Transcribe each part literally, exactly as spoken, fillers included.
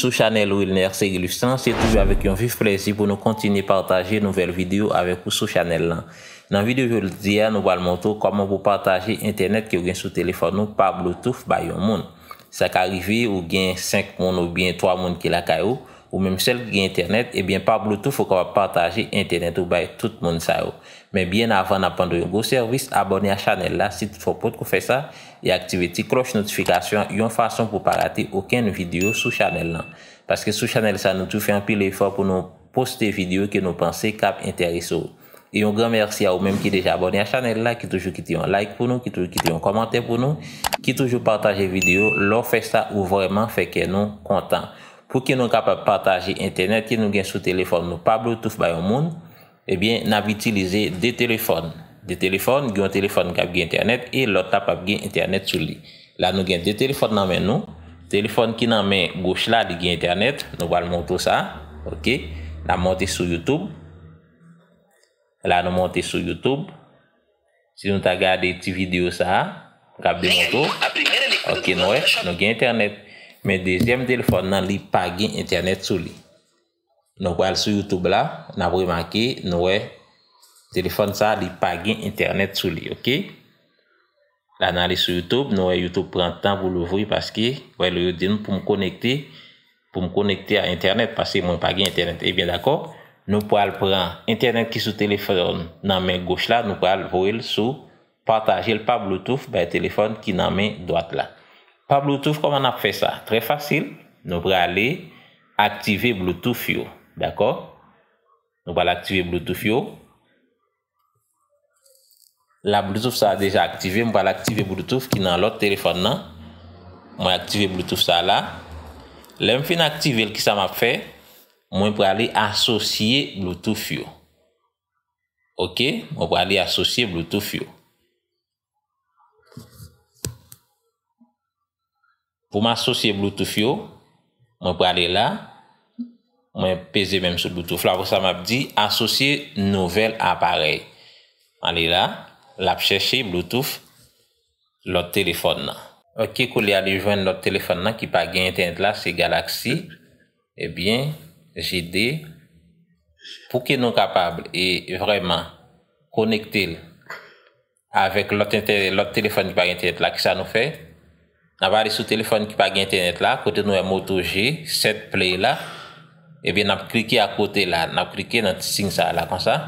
Sou chanèl Wilner Serilus lan, se toujou avèk yon vif plèzi pou nou kontinye pataje nouvèl videyo avèk ou sou chanèl lan. Nan videyo jodi a, nou pral montre w kòman pou pataje entènèt ke w gen sou telefòn ou pa Bluetooth bay yon moun. Sa ka rive ou gen senk moun oubyen twa moun ki lakay ou, ou menm sèl ki gen entènèt, ebyen pa Bluetooth ou kapab pataje entènèt ou bay tout moun sa yo. Men byen avan n ap rann ou yon gwo sèvis, abòne a chanèl la si toutfwa w potko fè sa, e aktive ti klòch notifikasyon an yon fason pou w pa rate okenn videyo sou chanèl lan. Paske sou chanèl sa, nou toujou fè anpil efò pou nou poste videyo ke nou panse k ap enterese w. E yon gran mèsi a ou menm ki deja abòne a chanèl la, ki toujou kite yon like pou nou, ki toujou kite yon kòmantè pou nou, ki toujou pataje videyo. Lè w fè sa, ou vrèman fè kè nou kontan. Pou ke nou kapab pataje entènèt ke nou gen sou telefòn nou pa Bluetooth bay yon moun, ebyen, n ap itilize de telefòn. De telefòn, gen yon telefòn k ap gen entènèt e lòt la p ap gen entènèt sou li. La, nou gen de telefòn nan men nou. Telefòn ki nan men goch la, li gen entènèt. Nou pral montre w sa. Oke. N ap monte sou YouTube. La, nou monte sou YouTube. Si nou ta gade ti videyo sa a, m k ap demontre w. Oke, nou wè, nou gen entènèt. Men dezyèm telefòn nan, li pa gen entènèt sou li. Nou pral sou YouTube la, n ap remake, nou wè, telefòn sa a, li pa gen entènèt sou li, oke? La, n ale sou YouTube, nou wè YouTube pran tan pou louvri paske, wè, lè yo di m pou m konekte, pou m konekte a entènèt, paske mwen pa gen entènèt. Ebyen, dakò, nou pral pran entènèt ki sou telefòn nan men goch la, nou pral voye l sou pataje l pa Bluetooth bay telefòn ki nan men dwat la. Pa Bluetooth, kòman n ap fè sa? Trè fasil. Nou prale aktive Bluetooth yo. Dakò? Nou pral aktive Bluetooth yo. La, Bluetooth sa a deja aktive. M pral aktive Bluetooth ki nan lòt telefòn nan. Mwen aktive Bluetooth sa a la. Lè m fin aktive l, kisa m ap fè? Mwen prale asosye Bluetooth yo. Oke, mwen prale asosye Bluetooth yo. Pou m asosye Bluetooth yo, mwen prale la, mwen peze menm sou Bluetooth la, apre sa m ap di asosye nouvèl aparèy. M ale la, l ap chèche Bluetooth lòt telefòn nan. Oke, koulye a li jwenn lòt telefòn nan ki pa gen entènèt la, se Galaxy, ebyen, G de, pou ke nou kapab e vrèman konekte l avèk lòt entè-, lòt telefòn ki pa gen entènèt la, kisa nou fè? N ap ale sou telefòn ki pa gen entènèt la, kote nou wè Moto G sèt Play la. Ebyen, n ap klike akote la. N ap klike nan ti siy sa a la konsa.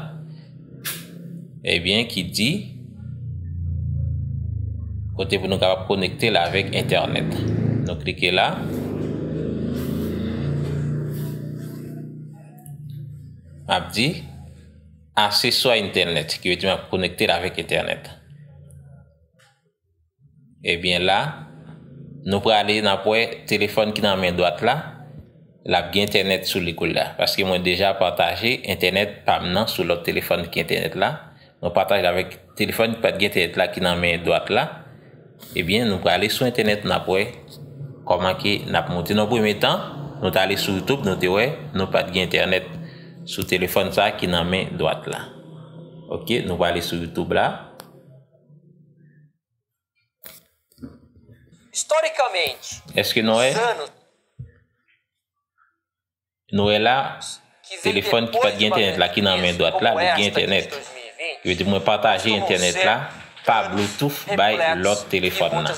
Ebyen, ki di, kote pou nou kapab konekte l avèk entènèt. Nou klike la. M ap di, asosye entènèt, ki vle di m ap konekte l avèk entènèt. Ebyen la, nou prale, n ap wè telefòn ki nan men dwat la, l ap gen entènèt sou li koulye a. Paske mwen deja pataje entènèt pa m nan sou lòt telefòn ki entènèt la. Nou pataje l avèk telefòn ki pa t gen entènèt la ki nan men dwat la. Ebyen, nou prale sou entènèt, n ap wè kòman ke n ap monte. Nan premye tan, nou t ale sou YouTube, nou te wè, nou pa t gen entènèt sou telefòn sa a ki nan men dwat la. Oke, nou prale sou YouTube la. Historicamente, Èske nou wè? Nos anos Nou wè la, telefòn ki pa t gen entènèt la, ki nan men dwat la, li gen entènèt. Yo di mwen pataje entènèt la pa Bluetooth bay lòt telefòn nan.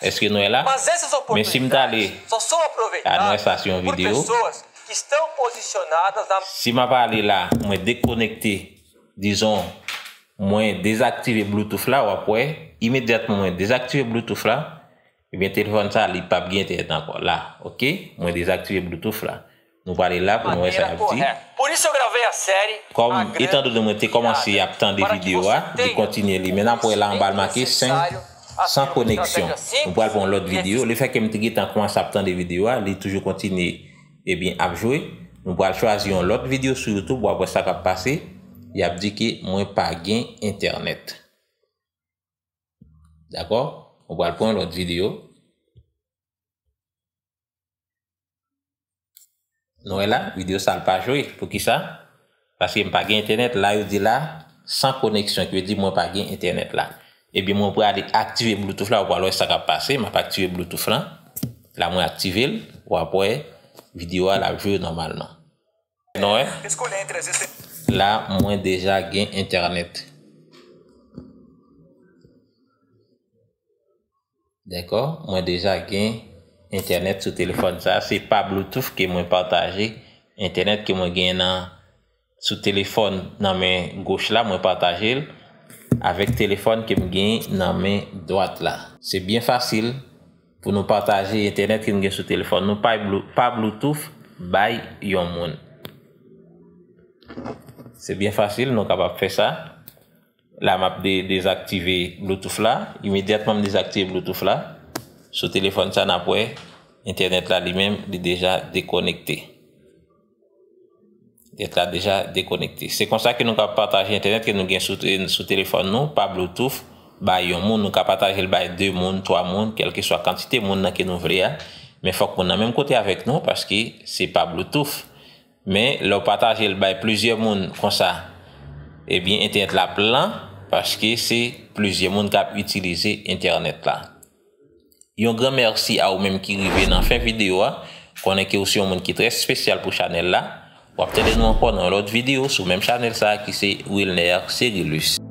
Èske nou wè la? Men si m ta ale, a, nou wè sa se yon videyo. Si m ap ale la, mwen dekonekte, dizon, mwen dezaktive Bluetooth la, w ap wè, imedyatman mwen dezaktive Bluetooth la, ebyen, telefòn sa, li p ap gen entènèt ankò. La, oke? Mwen dezaktive Bluetooth la. Nou prale la pou nou wè sa y ap di. Kòm, etan done mwen te kòmanse ap tande videyo a, li kontinye li. Men n ap wè la anba l make sans, sans connexion. Nou pral pran yon lòt videyo. Lefètke m te gentan kòmanse ap tande videyo a, li toujou kontinye, ebyen, ap jwe. Nou pral chwazi yon lòt videyo sou YouTube, w ap wè sa k ap pase. Y ap di ke mwen pa gen entènèt. Dakò? Nou pral pran yon lòt videyo. Nou wè la, videyo sa l pa jwe. Poukisa? Paske m pa gen entènèt. La, yo di la, sans connexion, ki vle di mwen pa gen entènèt la. Ebyen, mwen prale aktive Bluetooth la, w pral wè sa k ap pase. M ap aktive Bluetooth lan. La, mwen aktive l. W ap wè, Videyo a l ap jwe nòmalman. Non, eh? La, mwen deja gen entènèt. Dakò? Mwen deja gen entènèt sou telefòn sa. Se pa Bluetooth ke mwen pataje entènèt ke mwen gen nan, sou telefòn nan men goch la, mwen pataje l avèk telefòn ke m gen nan men dwat la. Se byen fasil pou nou pataje entènèt ke nou gen sou telefòn nou pa, pa Bluetooth bay yon moun. Se byen fasil, nou kapab fè sa. La, m ap de-, dezaktive Bluetooth la. Imedyatman m dezaktive Bluetooth la, sou telefòn sa, n ap wè entènèt la li menm, li deja dekonekte. Entènèt la deja dekonekte. Se konsa ke nou ka pataje entènèt ke nou gen sou, sou telefòn nou, pa Bluetooth, bay yon moun. Nou ka pataje l bay de moun, twa moun, kèlkeswa kantite moun nan ke nou vle a. Men fòk moun nan menm kote avèk nou, paske se pa Bluetooth. Men lè w pataje l bay plizyè moun konsa, ebyen, entènèt la ap lan, paske se plizyè moun k ap itilize entènèt la. Yon gran mèsi a ou menm ki rive nan fen videyo a. Konnen ke ou se yon moun ki trè espesyal pou chanèl la. W ap tande nou ankò nan yon lòt videyo sou menm chanèl sa a ki se Wilner Cerilus.